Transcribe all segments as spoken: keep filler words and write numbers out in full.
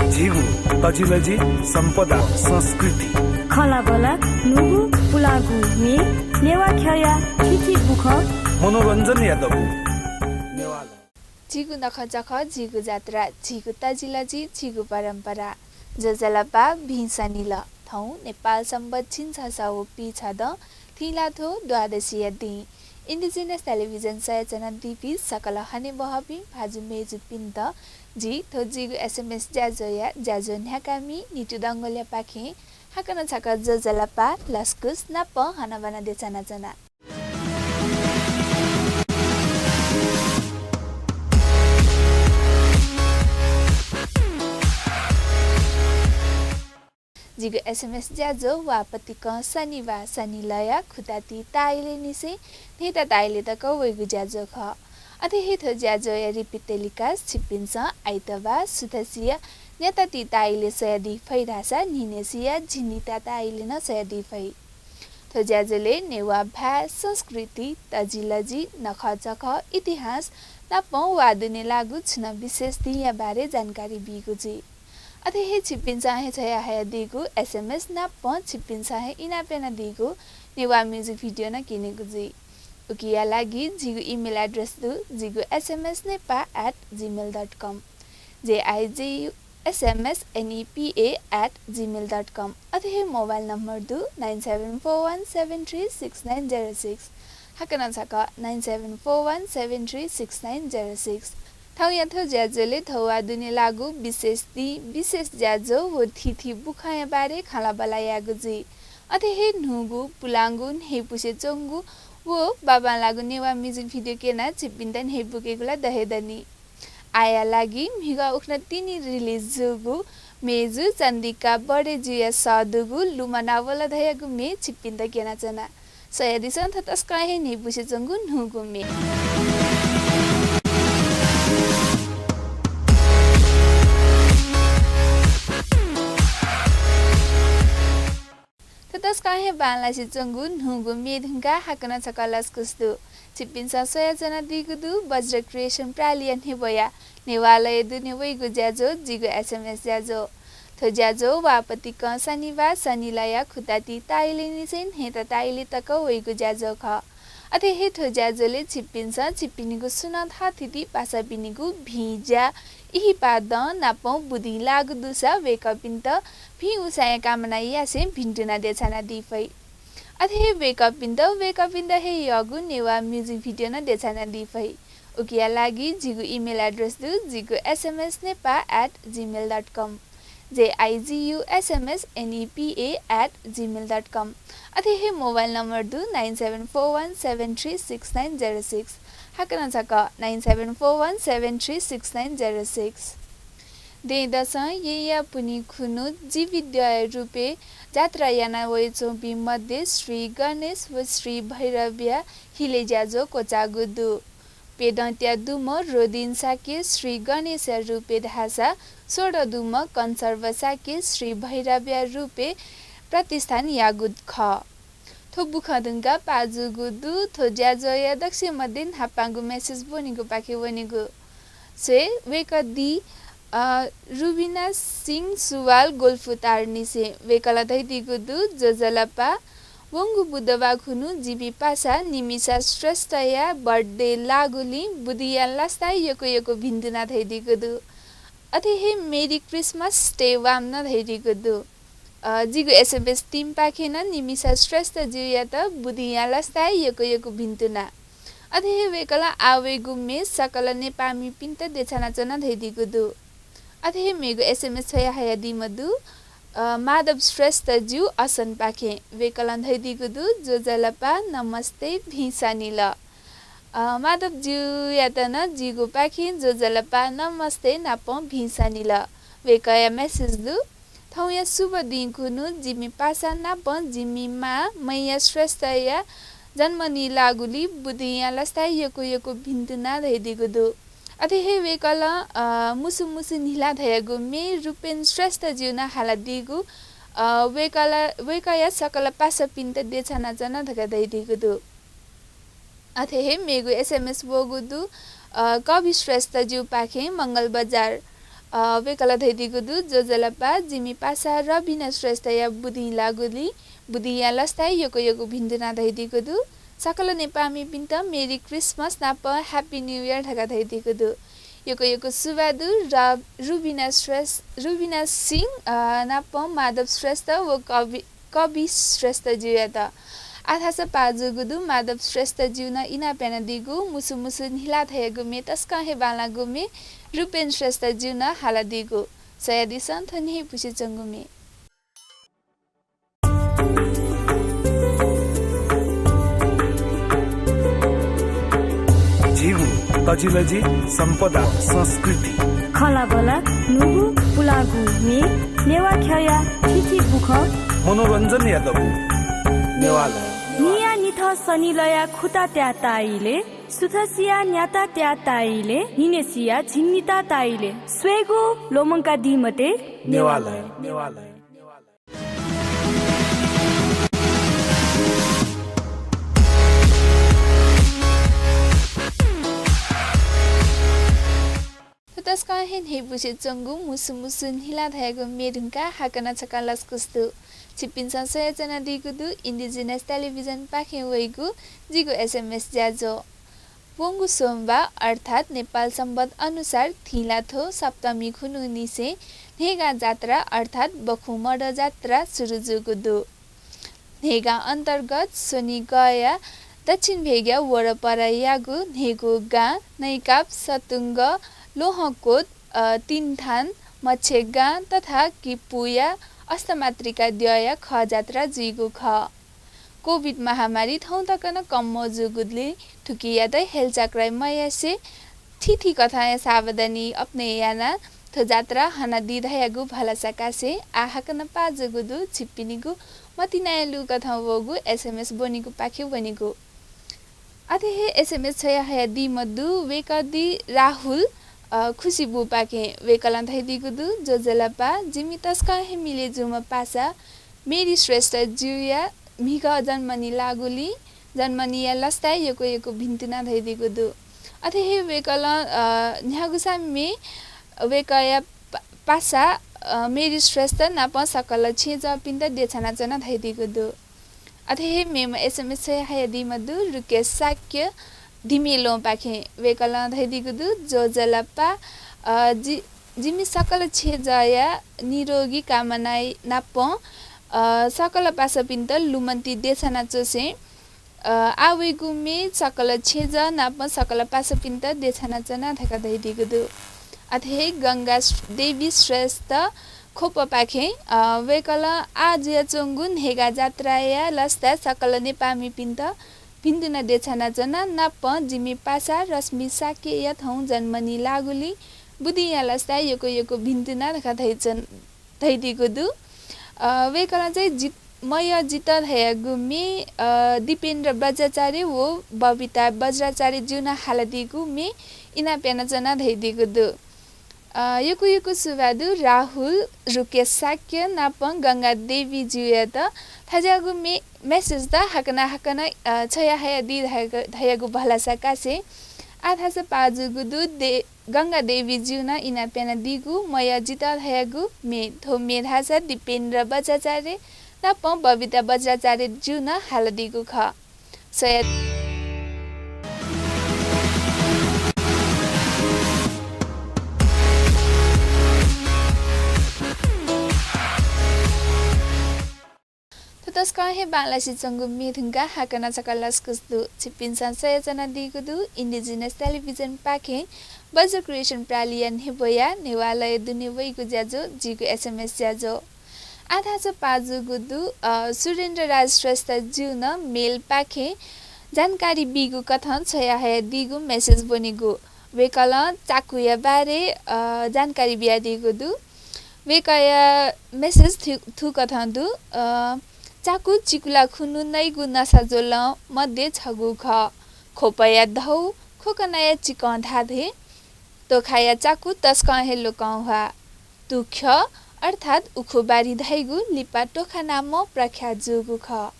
झीगु तजिलजि, सम्पदा, संस्कृति। खँल्हाबल्हा, न्हूगु पुलांगु म्ये, नेवाः ख्यःया थीथी बुखँ। मनोरञ्जनया दबू। नेवाः। झीगु नखःचखः, झीगु जात्रा, झीगु तजिलजि, झीगु परम्परा। ज्वजलपा, भिं सनिल। थौं नेपाल संवत् झिंछसः व पीछदँ थिंलाथ्व द्वादशीया दिं। Indigenous Television स्वयाच्वनादीपिं सकल हनेबहःपिं भाजु मय्जुपिन्त जि थ्व जिगु एसएमएस ज्याझ्वःया ज्याझ्वः न्ह्याकामि नितु डंगोलयापाखें हाकनं छकः ज्वजलपा, लसकुस नापं हनाबना देछानाच्वना। जिगु एसएमएस ज्याझ्वः वाःपतिकं शनिबाः सनिलया खुताति ताःइलय् निसें न्हय्ता ताःइलय् तक वइगु ज्याझ्वः खः। अथे हे थ्व ज्याझ्वःया repeat telecast छिकपिन्सं आइतबाः सुथसिया न्याताति ताःइलय् स्वयादी फइ धाःसा न्हिनय्सिया झिंनिता ताःइलय् नं स्वयादी फइ। थ्व ज्याझ्वलय् नेवाः भाय्, संस्कृति, तजिलजि, नखःचखः, इतिहास नापं वा दुने लाःगु छुं नं विशेष दिंया बारे जानकारी बीगु जुइ। अथे हे छिकपिन्सं हे छ्वयाहयादीगु एसएमएस नापं छिकपिन्सं हे इनाप यानादीगु नेवाः music video नं क्यनेगु जुइ। उकिया लागि जिगु email address दु, जिगु एसएमएस नेपाः at gmail dot com। J I G U S M S N E P A at gmail dot com। अथे हे मोबाइल नम्बर दु, nine seven four one seven three six nine zero six। हाकनं छकः nine seven four one seven three six nine zero six। थौंया थ्व ज्याझ्वलय् थौं वा दुने लाःगु विशेष दिं, विशेष ज्याझ्वः व थीथी बुखँया बारे खँल्हाबल्हा यायेगु जुइ। अथे हे न्हूगु, पुलांगु, न्ह्यइपुसे च्वंगु व बांबांलाःगु नेवाः music video क्यनाः छिकपिन्त न्ह्यइपुकेगु ला द हे दनि। आःया लागि म्हिगः उखुन्हु तिनि release जूगु मय्जु चन्द्रिका बडेजुया सः दुगु लुमना वल धयागु म्ये छिकपिन्त क्यनाच्वना। स्वयादिसँ, थ्व तसकं हे न्ह्यइपुसे च्वंगु न्हूगु म्ये। थ्व तसकं हे बांलासे च्वंगु न्हूगु म्ये धुंकाः हाकनं छकः लसकुस दु। छिकपिन्सं स्वयाच्वनादीगु दु वज्र क्रिएसन प्रालिया न्ह्यब्वया नेवालय् दुने वइगु ज्याझ्वः, जिगु एसएमएस ज्याझ्वः। थ्व ज्याझ्वः वाःपतिकं शनिबाः सनिलया खुताति ताःइलय् निसें न्हय्ता ताःइलय् तक वइगु ज्याझ्वः खः। अथे हे थ्व ज्याझ्वलय् छिकपिन्सं छिकपिनिगु सुं नं थःथिति पासापिनिगु भिं ज्या, इहिपाः दँ नापं बुदिं लाःगु दुसा वय्कःपिन्त भिं उसाँय्या कामना यासें भिन्तुना देछानादी फइ। अथे हे वय्कःपिन्त वय्कःपिन्त हे यःगु नेवाः music video नं देछानादी फइ। उकिया लागि जिगु email address दु, जिगु एसएमएस नेपाः at gmail dot com। J I G U S M S N E P A at gmail dot com। अथे हे मोबाइल नम्बर दु, nine seven four one seven three six nine zero six। हाकनं छकः nine seven four one seven three six nine zero six। दँय्‌दसं येँया पुन्हि खुन्हु जीविद्वःया रूपय् जात्रा याना वयाच्वंपिं मध्ये श्री गणेश व श्री भैरवया हिलय् ज्याझ्वः क्वचाःगु दु। प्यदँत्या दुम्ह रोदिन शाक्य श्री गणेशया रूपय् धाःसा, सोडँ दुम्ह कन्सर्व शाक्य श्री भैरवया रूपय् प्रतिष्ठान याःगु खः। थ्व बुखँ धुंकाः पाः जूगु दु। थ्व ज्याझ्वःया दक्वसिबें न्हापांगु message ब्वनेगुपाखे वनेगु। स्वये, वय्कः दी, अ, रुबिना सिंह सुवाल गोल्फुतार निसें। वय्कलं धयादीगु दु, ज्वजलपा, वंगु बुधबाः खुन्हु जिमि पासा निमिषा श्रेष्ठया birthday लाःगुलिं बुदिंया लसताय् यक्व यक्व भिन्तुना धयादीगु दु। अथे हे Merry Christmas, stay warm नं धयादीगु दु। अ, जिगु एसएमएस team पाखें नं निमिषा श्रेष्ठज्यूयात बुदिंया लसताय् यक्व यक्व भिन्तुना। अथे हे वय्कलं आः वइगु म्ये सकल नेपाःमिपिन्त देछानाच्वना धयादीगु दु। अथे हे मेगु एसएमएस छ्वयाहयादीम्ह दु, अ, माधव श्रेष्ठज्यू असनपाखें। वय्कलं धयादीगु दु, ज्वजलपा, नमस्ते, भिं सनिल। अ, माधवज्यूयात नं जिगुपाखें ज्वजलपा, नमस्ते नापं भिं सनिल। वय्कःया message दु, थौंया शुभ दिं खुन्हु जिमि पासा नापं जिमि मां मैया श्रेष्ठया जन्मदिं लाःगुलिं बुदिंया लसताय् यक्व यक्व भिन्तुना धयादीगु दु। अथे हे वय्कलं, अ, मुसु मुसु न्हिला धयागु म्ये रुपेन श्रेष्ठज्यूं नं हालादीगु, अ, वय्कलं, वय्कःया सकल पासापिन्त देछानाच्वना धकाः धयादीगु दु। अथे हे मेगु एसएमएस वःगु दु, अ, कवि श्रेष्ठज्यूपाखें मंगलबजार। अ, वय्कलं धयादीगु दु, ज्वजलपा, जिमि पासा रबिना श्रेष्ठया बुदिं लाःगुलिं बुदिंया लसताय् यक्व यक्व भिन्तुना धयादीगु दु। सकल नेपाःमिपिन्त Merry Christmas नाप Happy New Year धकाः धयादीगु दु। यक्व यक्व सुभाय् दु र-, रुबिना श्रेष्ठ, रुबिना सिंह, अ, नाप माधव श्रेष्ठ व कवि कवि श्रेष्ठज्यूयात। आः धाःसा पाः जूगु दु, माधव श्रेष्ठज्यू नं इनाप यानादीगु मुसु मुसु न्हिला धयागु म्ये तसकं हे बांलाःगु म्ये रुपेन श्रेष्ठज्यू नं हालादीगु। स्वयादिसँ थ्व न्ह्यइपुसे च्वंगु म्ये। झीगु तजिलजि सम्पदा संस्कृति। खँल्हाबल्हा न्हूगु पुलांगु म्ये, नेवाः ख्यःया थीथी बुखँ। मनोरञ्जनया दबू नेवालय। न्हिया निथं सनिलया खुता त्याः ताइले, सुथसिया न्याता त्याः ताइले, न्हिनेसिया झिंनिता ताइले, स्वयेगु ल्वःमंकादी मते नेवालय। नेवालय। थ्व तसकं हे न्ह्यइपुसे च्वंगु मुसु मुसु न्हिला धयागु म्ये धुंकाः हाकनं छकः लसकुस दु। छिकपिन्सं स्वयाच्वनादीगु दु Indigenous Television पाखें वइगु जिगु एसएमएस ज्याझ्वः। वंगु सोमबाः अर्थात् नेपाल संवत् अनुसार थिंलाथ्व सप्तमी खुन्हुनिसें न्हय्गां जात्रा अर्थात् बखुं मदः जात्रा सुरु जूगु दु। न्हय्गां अन्तर्गत स्वनिगःया दक्षिण भेगया वरपरयागु न्हय्गू गां नैकाप, सतुंग, लोहंकोट, अ, तिनथान, मच्छेगां तथा किपूया अष्टमातृका द्यःया खः जात्रा जुइगु खः। कोभिड महामारी थौं तक नं कम मजूगुलिं थुकियात हेलचाक्राय् मयासें थीथी कथंया सावधानी अपनय् यानाः थ्व जात्रा हनादी धयागु भलसा कासें आः हाकनं पाः जूगु दु छिकपिनिगु मतिनाया लुकथं वःगु एसएमएस ब्वनीगु पाखे वनेगु। अथे हे एसएमएस छ्वयाहयादीम्ह दु वय्कः दि राहुल, अ, खुसिबुपाखें। वय्कलं धयादीगु दु, ज्वजलपा, जिमि तसकं हे मिले जूम्ह पासा मेरी श्रेष्ठज्यूया म्हिगः जन्मनि लाःगुलिं जन्मनिया लसताय् यक्व यक्व भिन्तुना धयादीगु दु। अथे हे वय्कलं, अ, न्ह्यागुसाम्हे वय्कःया पा-, पासा, अ, मेरी श्रेष्ठ नाप सकल छेँजःपिन्त देछानाच्वना धयादीगु दु। अथे हे मेम्ह एसएमएस छ्वयाहयादीम्ह दु रुकेश शाक्य धिमेलोंपाखें। वय्कलं धयादीगु दु, ज्वजलपा, अ, जि-, जिमि सकल छेँजःया निरोगी कामना नापं, अ, सकल पासापिन्त लुमन्ति देछानाच्वसें, अ, आः वइगु म्ये सकल छेँजः नाप सकल पासापिन्त देछानाच्वना धकाः धयादीगु दु। अथे हे गंगा श्र-, देवी श्रेष्ठ ख्वपपाखें, अ, वय्कलं आः जुयाच्वंगु न्हय्गा जात्राया लसताय् सकल नेपाःमिपिन्त भिन्तुना देछानाच्वना नापं जिमि पासा रश्मि शाक्यया थौं जन्मनि लाःगुलिं बुदिंया लसताय् यक्व यक्व भिन्तुना धकाः धयाच्वन-, धयादीगु दु। अ, वय्कलं चाहिँ जित-, मयः जितः धयागु म्ये, अ, दिपेन्द्र बज्राचार्य व बबिता बज्राचार्यज्यूं नं हालादीगु म्ये इनाप यानाच्वना धयादीगु दु। अ, यक्व यक्व सुभाय् दु राहुल, रुकेश शाक्य नापं गंगा देवीज्यूयात। थज्याःगु मे-, message त हाकनं हाकनं, अ, छ्वयाहयादी धयागु, धयागु भलसा कासें आः धाःसा पाः जूगु दु दे-, गंगा देवीज्यूं नं इनाप यानादीगु मयः जितः धयागु म्ये। थ्व म्ये धाःसा दिपेन्द्र बज्राचार्य नापं बबिता बज्राचार्यज्यूं नं हालादीगु खः। सयत। थ्व तसकं हे बांलासे च्वंगु म्ये धुंकाः हाकनं छकः लसकुस दु। छिकपिन्सं स्वयाच्वनादीगु दु Indigenous Television पाखें बज्र क्रिएसन प्रालिया न्ह्यब्वया नेवालय दुने वइगु ज्याझ्वः जिगु एसएमएस ज्याझ्वः। आः धाःसा पाः जूगु दु, अ, सुरेन्द्र राज श्रेष्ठज्यूं नं mail पाखें जानकारी बीगु कथं छ्वयाहयादीगु message ब्वनीगु। वय्कलं चाकुया बारे, अ, जानकारी बियादीगु दु। वय्कःया message थु-, थुकथं दु, अ, चाकु चिकुला खुन्हु नइगु नसा ज्वलं मध्ये छगू खः। ख्वपया धौ, ख्वकनाया चिकं धाधे, तोखाया चाकु तसकं हे लोकंह्वाः। तुख्य अर्थात् उखुबारी धइगु लिपा तोखा नामं प्रख्यात जूगु खः।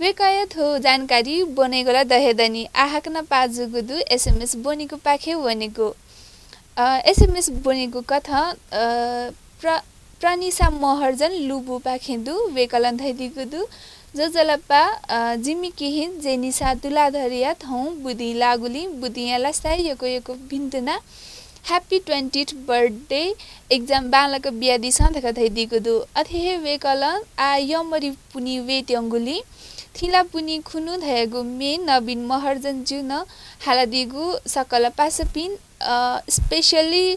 वय्कःया थ्व जानकारी ब्वनेगु ला द हे दनि, आः हाकनं पाः जूगु दु, एसएमएस ब्वनीगु पाखे वनेगु। अ, एसएमएस ब्वनेगु कथं, अ, प्र-, प्रनिसा महर्जन लुबुपाखें दु, वय्‌कलं धयादीगु दु, ज्वजलपा, अ, जिमि किहिं जेनिसा तुलाधरया थौं बुदिं लाःगुलिं बुदिंया लसताय् यक्व यक्व भिन्तुना, Happy twentieth birthday, exam बांलाक बियादिसँ धकाः धयादीगु दु। अथे हे वय्‌कलं आः यःमरि पुन्हि वयेत्यंगुलिं थिंलापुन्हि खुन्हु धयागु म्ये नवीन महर्जन ज्यू नं हालादीगु सकल पासापिं, अ, specially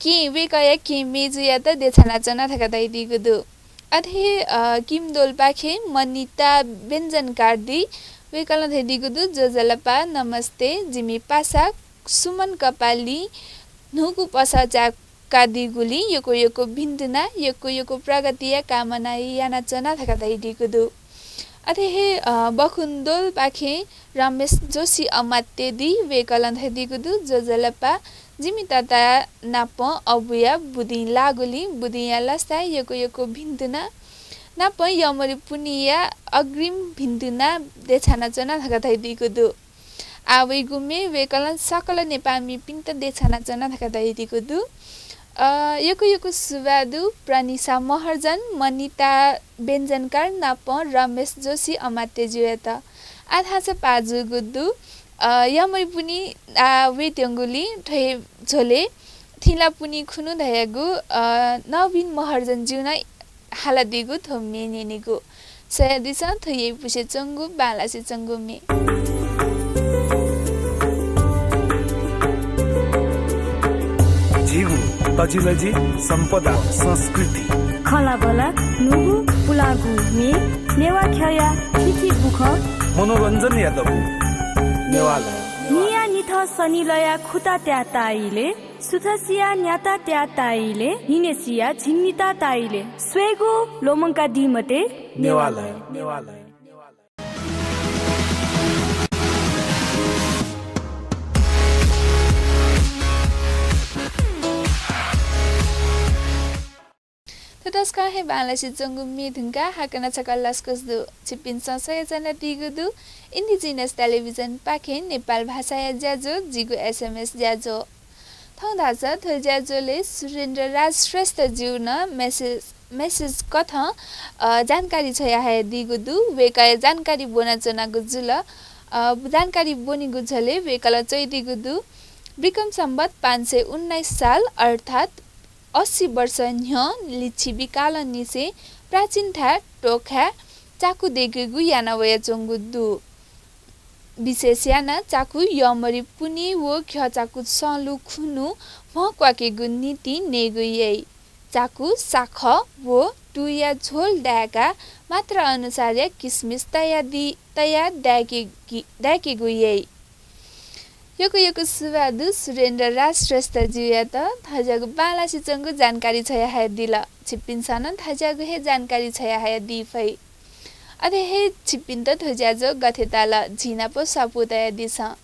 केहेँ, वय्‌कःया केहेँ मेजुयात देछानाच्वना धकाः धयादीगु दु। अथे हे, अ, किमदोलपाखें मनिता व्यञ्जनकार दी, वय्‌कलं धयादीगु दु, ज्वजलपा, नमस्ते, जिमि पासा सुमन कपालीं न्हूगु पसः चाय्‌कादीगुलिं यक्व यक्व भिन्तुना, यक्व यक्व प्रगतिया कामना यानाच्वना धकाः धयादीगु दु। अथे हे, अ, बखुन्दोलपाखें रमेश जोशी अमात्य दी, वय्‌कलं धयादीगु दु, ज्वजलपा, जिमि तता नापं अबुया बुदिं लाःगुलिं बुदिंया लसताय् यक्व यक्व भिन्तुना, नापं यःमरि पुन्हिया अग्रिम भिन्तुना देछानाच्वना धकाः धयादीगु दु। आः वइगु म्ये वय्‌कलं सकल नेपाःमिपिन्त देछानाच्वना धकाः धयादीगु दु। अ, यक्व यक्व सुभाय् दु प्रनिसा महर्जन, मनिता व्यञ्जनकार नापं रमेश जोशी अमात्य ज्यूयात। आः धाःसा पाः जूगु दु। अ, यःमरि पुन्हि आः वयेत्यंगुलिं थ्व हे झ्वलय् थिंलापुन्हि खुन्हु धयागु, अ, नवीन महर्जन ज्यूं नं हालादीगु थ्व म्ये न्यनेगु। स्वयादिसँ, थ्व यइपुसे च्वंगु, बांलासे च्वंगु म्ये। झीगु तजिलजि सम्पदा संस्कृति। खँल्हाबल्हा न्हूगु पुलांगु म्ये, नेवाः ख्यःया थीथी बुखँ। मनोरञ्जनया दबू। नेवालय। न्हिया निथं सनिलया खुता त्याः ताइले, सुथसिया न्याता त्याः ताइले, न्हिनेसिया झिंनिता ताइले। स्वयेगु ल्वःमंकादी मते। नेवालय। थ्व तसकं हे बांलासे च्वंगु म्ये धुंकाः हाकनं छकः लसकुस दु। छिकपिन्सं स्वयाच्वनादीगु दु Indigenous Television पाखें नेपाल भाषाया ज्याझ्वः, जिगु एसएमएस ज्याझ्वः। थौं धाःसा थ्व ज्याझ्वलय् सुरेन्द्र राज श्रेष्ठ ज्यूं नं मेसेज, मेसेज कथं, अ, जानकारी छ्वयाहयादीगु दु। वय्‌कःया जानकारी ब्वनाच्वनागु जुल। अ, जानकारी ब्वनीगु झ्वलय् वय्‌कलं च्वयादीगु दु, विक्रम सम्वत पाँच सय उन्नाइस साल अर्थात् अस्सी वर्ष न्ह्यः लिच्छवि कालंनिसें प्राचीन थाय् टोखाय् चाकु दय्‌केगु याना वयाच्वंगु दु। विशेष यानाः चाकु यःमरि पुन्हि व घ्यःचाकु सँलु खुन्हु भ्वं क्वाकेगु निंतिं नयेगु याइ। चाकु, साखः व तुया झोल दाय्‌काः मात्रा अनुसारया किसमिस तयादी, तयाः दाय्‌के गि-, दाय्‌केगु याइ। यक्व यक्व सुभाय् दु सुरेन्द्र राज श्रेष्ठ ज्यूयात, थज्याःगु बांलासे च्वंगु जानकारी छ्वयाहयादिल। छिकपिन्सं नं थज्याःगु हे जानकारी छ्वयाहयादी फइ। अथे हे छिकपिन्त थ्व ज्याझ्वः गथे ताल, झी नाप स्वापू तयादिसँ।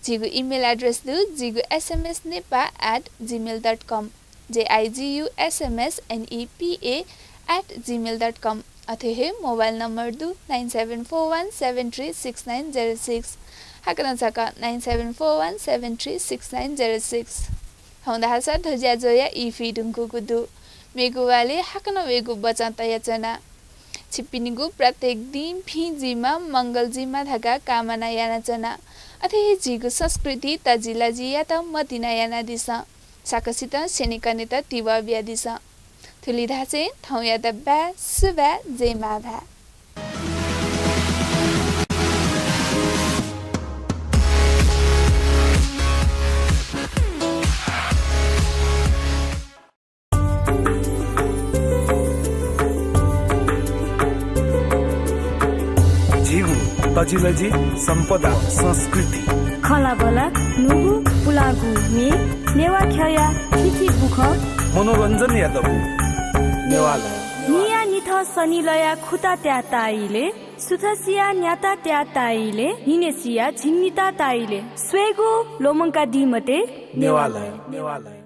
झीगु email address दु, जिगु SMS नेपा at gmail dot com, J I G U S M S N E P A at gmail dot com। अथे हे मोबाइल नम्बर दु, nine seven four one seven three six nine zero six। हाकनं छकः, nine seven four one seven three six nine zero six। हँ धाःसा थ्व ज्याझ्वःया ई फुइ धुंकूगु दु। मेगु वालय् हाकनं वयेगु बचं तयाच्वना। छिकपिनिगु प्रत्येक दिं भिं जुइमा, मंगल जुइमा धकाः कामना यानाच्वना। अथे हे झीगु संस्कृति तजिलजियात मतिना यानादिसँ। सकसितं स्यनेकनेत तिबः बियादिसँ। थुलि धासें थौंयात बाय्, सुभाय्, जय मां भाय्। झीगु तजिलजि सम्पदा संस्कृति। खँल्हाबल्हा न्हूगु पुलांगु म्ये, नेवाः ख्यःया थीथी बुखँ। मनोरञ्जनया दबू। नेवालय। न्हिया निथं सनिलया खुता त्याः ताइले, सुथसिया न्याता त्याः ताइले, न्हिनेसिया झिंनिता ताइले। स्वयेगु ल्वःमंकादी मते। नेवालय।